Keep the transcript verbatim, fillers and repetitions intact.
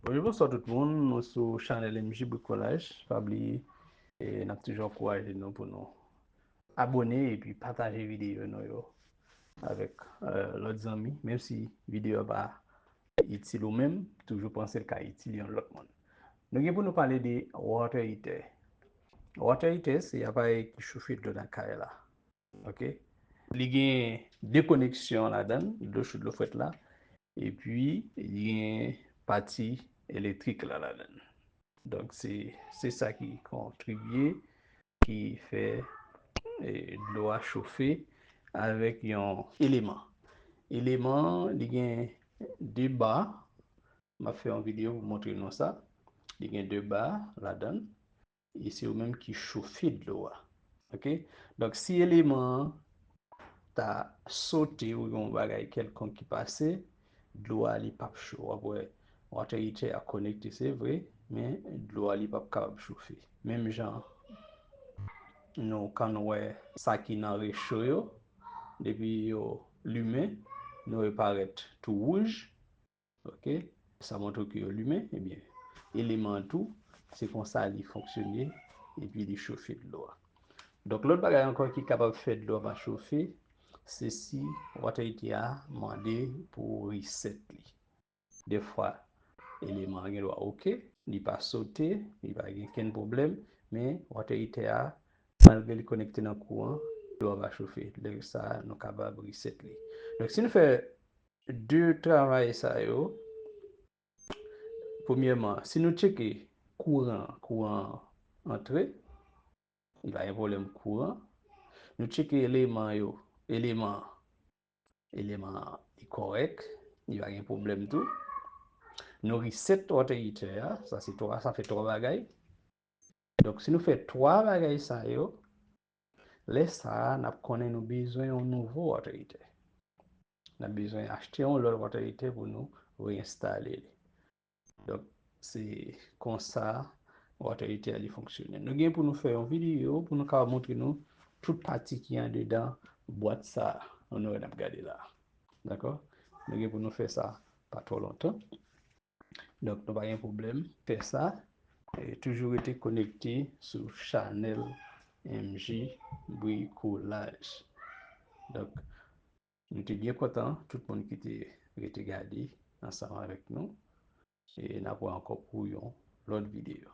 Bonjou, bonswa tout moun, nou sou chanèl M J Brikolaj. Pa bliye, e, n ap toujou ankouraje nou pou nou abòne epi pataje videyo nou yo avèk, e, lòt zanmi, menm si videyo a pa itil ou menm, toujou panse l ka itil yon lòt moun. Nou gen pou nou pale de water heater. Water heater se aparèy ki chofe dlo nan kay la. Ok? Li gen de koneksyon ladan l, dlo cho, dlo frèt la, epi li gen pati elektrik la ladan l. Donk, se, se sa ki kontribye, ki fè, e, dlo a chofe avèk yon eleman. Eleman an, li gen de ba. M ap fè yon videyo pou montre nou sa. Li gen de ba ladan l. E se yo menm ki chofe dlo a. Ok? Donk, si eleman an ta sote ou yon bagay kèlkonk ki pase, dlo a li p ap cho. W ap wè water heater a konekte, se vre, men dlo a li p ap kapab chofe. Menm jan nou, kan nou wè sa ki nan recho yo, depi yo limen, nou wè parèt tou wouj. Ok? Sa montre ke yo limen, ebyen, eleman an tou, se konsa li fonksyone, epi li chofe dlo a. Donk, lòt bagay ankò ki kapab fè dlo a pa chofe, se si water heater a mande pou ou reset li. Defwa, eleman an gen dwa ok, li pa sote, li pa gen kenn pwoblèm, men water heater a, malgre li konekte nan kouran, dlo a pa chofe. Lè sa a, nou kapab reset li. Donk, si nou fè de travay sa yo, premyèman, si nou tcheke kouran, kouran an antre, li pa gen pwoblèm kouran. Nou tcheke eleman yo, eleman, eleman an li kòrèk, li pa gen pwoblèm tou. Nou reset water heater a, sa se twa, sa fè twa bagay. Donk, si nou fè twa bagay sa yo, lè sa a, n ap konnen nou bezwen yon nouvo water heater. N ap bezwen achte yon lòt water heater pou nou reinstale li. Donk, se konsa water heater a li fonksyone. Nou gen pou nou fè yon videyo pou nou ka montre nou tout pati ki andedan bwat sa a nou wè n ap gade la. Dakò? Nou gen pou nou fè sa pa twò lontan. Donk, nou pa gen pwoblèm fè sa. E toujou rete konekte sou chanèl M J Brikolaj. Donk, nou te byen kontan, tout moun ki te rete gade ansanm avèk nou. E n ap wè ankò pou yon lòt videyo.